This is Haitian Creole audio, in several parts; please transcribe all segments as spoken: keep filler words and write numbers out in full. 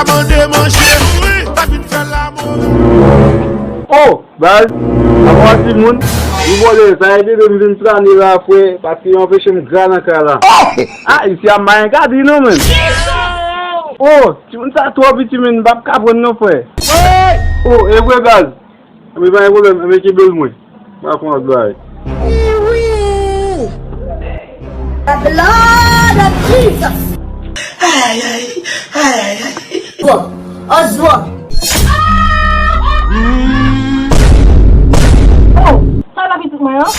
Mande manje, wi, pa vin fè lanmou. Oh, baz, apa timoun? Wi, bòdè, sa ede m vin flane la, frè, paske yo anpeche m gra nan kay la. Ah, isi a mayen ka di non, men. Oh, timoun sa twò piti, men, m p ap ka pran non, frè. Oh, e vre, baz. Anben, pa gen pwoblèm, anben, kenbe l mwen. M a fè yon lòt bagay. The blood of Jesus. Ay, ay, ay, ay, ay. Bon, Oswald. Oh, sa la pitit mwen an?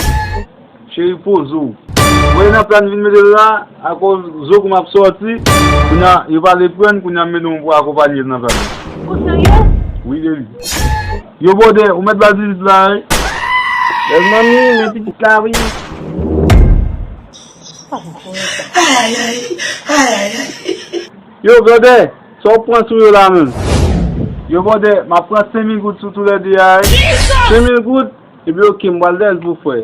Cheri, poze w. Ou wè nan plan vin mete l la, akoz zo kou m ap sòti, kounye a, yo pale pran, kounye a m mete yon pou akonpanye l nan plan. Ou serye? Wi, baby. Yo, bòdè, ou mèt ba vizit la, wi. Bèl manmi, men pitit la, wi. Ay, ay, ay, ay, ay. Yo, bòdè, sa w pran sou yo la menm? Yo, bòdè, m ap pran senk mil goud sou toulède a, wi. Senk mil goud? Epi oke, m pral dèyè l pou frè.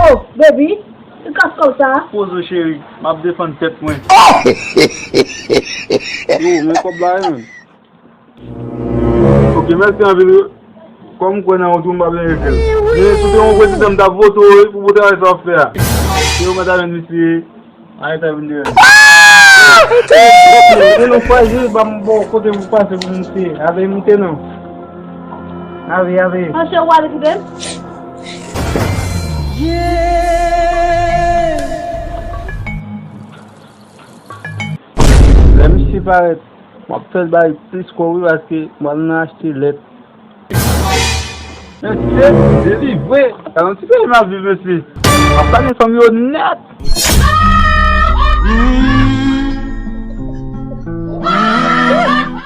Oh, baby, se kas kòb sa? Poze w, cheri, m ap defann tèt mwen. Yo, men kòb la, wi, menm. Oke, mèsi anpil, wi. Kòm m kwè nan ou tou, m pa bezwen regle l. Men si w te yon prezidan, m t ap vote w, wi, pou bon travay sa w ap fè a. Se yo mwen ta jwenn misye. Ay, ta vin deyò. Mwen nou fwazi, ba m bon kote pou pase pou misye. Ave moute non. Ave, ave. Panche ou ale koute m. Lè misye parèt, m ap fè l bay plis kò wi, paske m al nan achte lèt. Mesye, delivre. Sa yon ti peyi m ap viv, mesye. M ap pale fanm yo nèt.